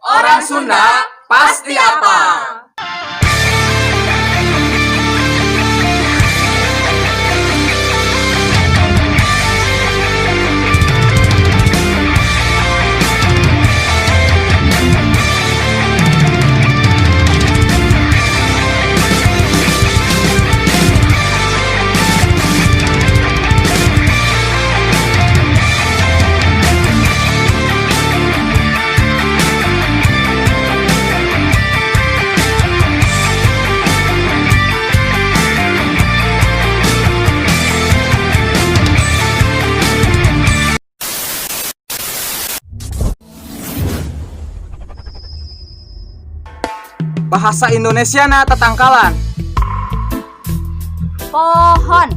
Orang Sunda pasti apa? Bahasa Indonesia na tatangkalan. Pohon.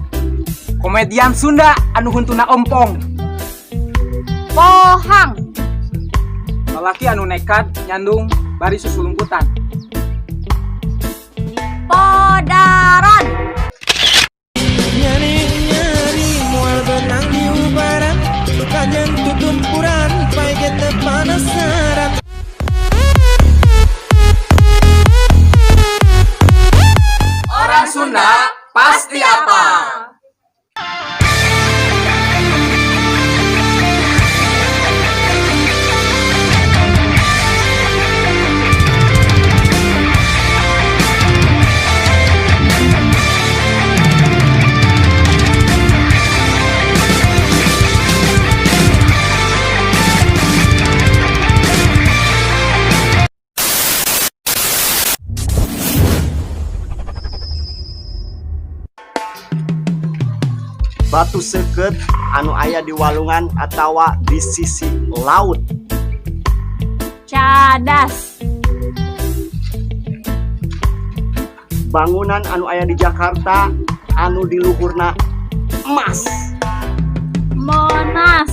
Komedian Sunda anu huntuna ompong. Pohang. Lalaki anu nekat nyandung bari susulumputan. Podaran. Nyari-nyari moal benang diubaran kajen tutumpuran pae teu penasaran. Orang Sunda pasti apa? Batu seukeut anu aya di walungan atawa di sisi laut. Cadas. Bangunan anu aya di Jakarta anu di luhurna emas. Monas.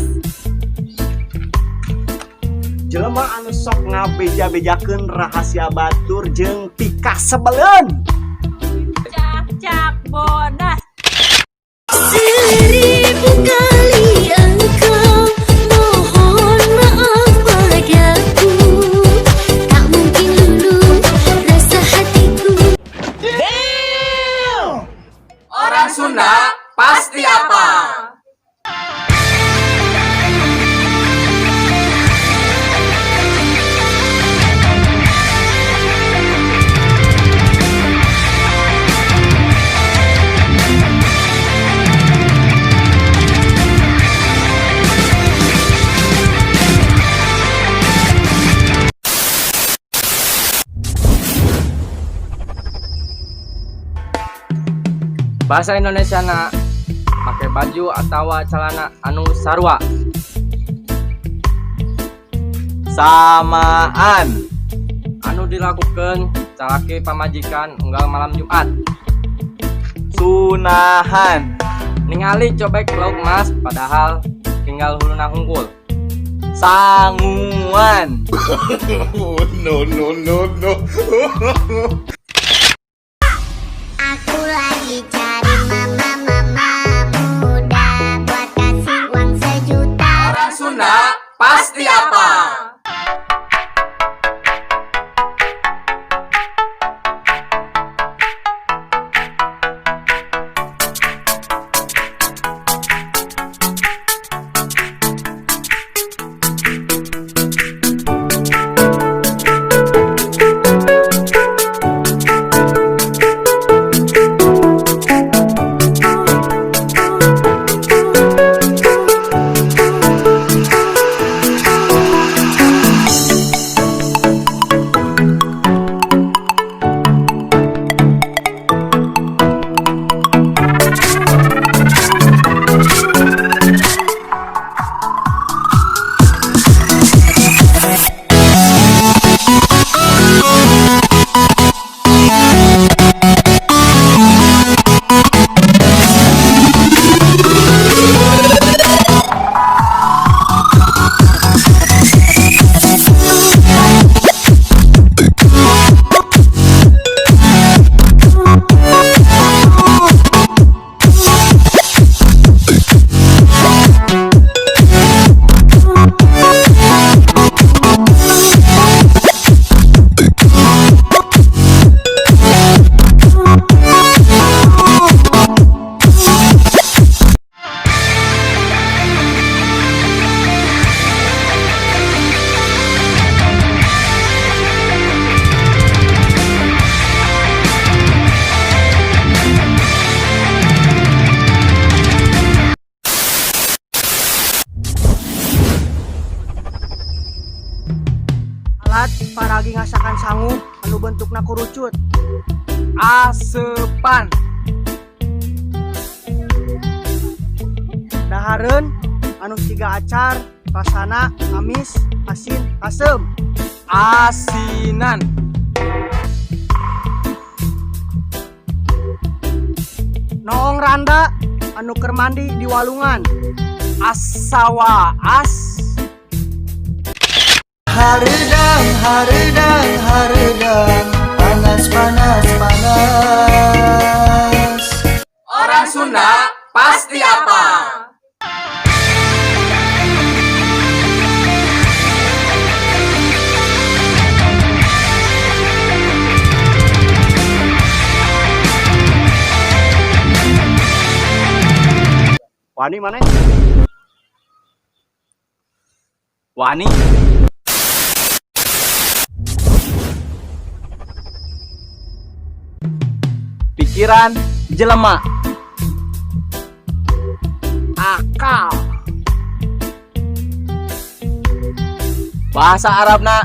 Jelema anu sok ngabeja-bejakeun rahasia batur jeung pikasebeleun. Cak-cak bodas. Seribu kali engkau mohon maaf padaku. Tak mungkin luluh rasa hatiku. Orang Sunda pasti apa? Bahasa Indonesia na make baju atau celana anu sarua. Samaan. Anu dilakukan calaki pamajikan unggal malam Jumat. Sunahan. Ningali cobek lauk emas, padahal tinggal huluna hungkul. Sanguan. No, no, no, no. Aku lagi cari mama-mama muda buat kasih uang sejuta. Orang Sunda pasti apa? Alat paragi ngasakan sangu anu bentukna kurucut. Asepan. Dahareun anu siga acar, rasana amis, asin, asem. Asinan. Noong randa anu keur mandi di walungan. Asawa as. Hareudang, hareudang, hareudang, panas, panas, panas. Orang Sunda pasti apa? Wani mana? Wani. Pikiran jelema. Akal. Bahasa Arabna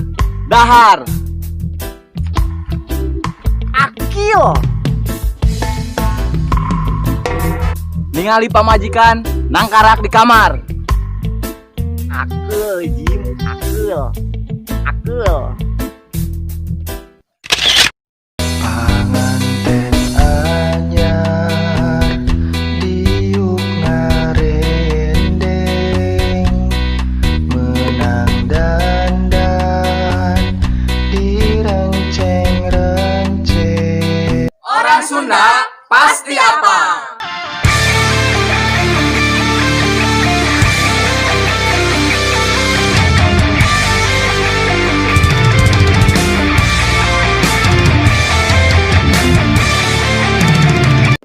dahar. Akil. Ningali pamajikan nangkarak di kamar. Akeul jim, akeul. Akeul. Panganten anyar diuk ngarendeng, meunang dandan direnceng-renceng. Orang Sunda pasti apa?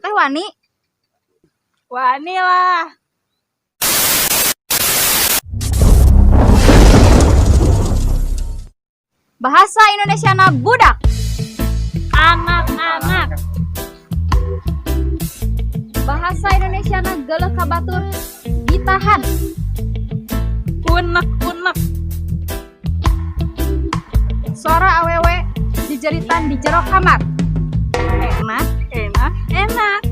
Teh wani. Wani lah. Bahasa Indonesia budak. Anak-anak. Bahasa Indonesia geuleuh ka batur ditahan. Unek-unek. Suara awewe dijeritan di jero kamar. Enak, enak, enak.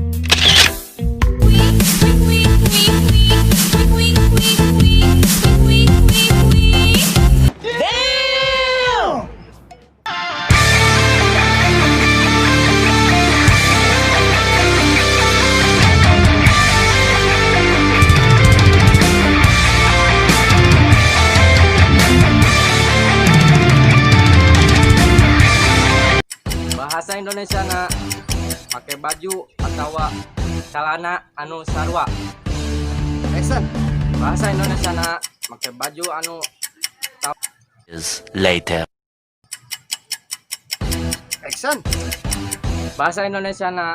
Bahasa Indonesia na pakai baju atau celana anu sarua. Action. Bahasa Indonesia na pakai baju anu Later. Action. Bahasa Indonesia na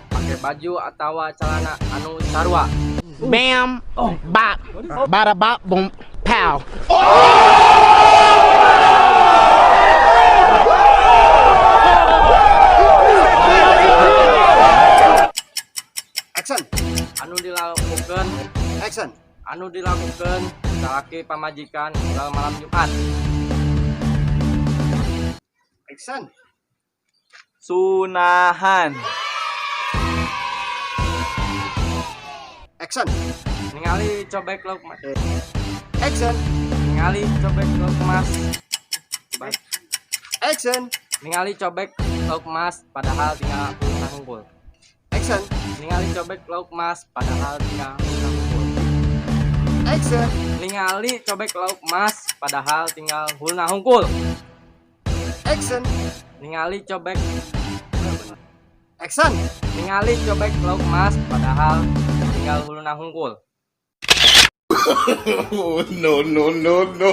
pakai baju atau celana anu sarua. Bam, bop, bada bop, boom, pow. Action. Anu dilakukan. Action. Anu dilakukan salaki pamajikan unggal malam Jumat. Action. Sunahan. Action. Ningali cobek lauk mas. Action. Ningali cobek lauk mas. Action. Ningali cobek lauk mas padahal tinggal hungkul. Action. Ningali cobek lauk mas padahal tinggal hungkul. Action. Ningali cobek lauk mas padahal tinggal hulna hungkul. Action. Ningali cobek. Action. Ningali cobek lauk mas padahal tinggal hulna hungkul. Oh, no, no, no, no.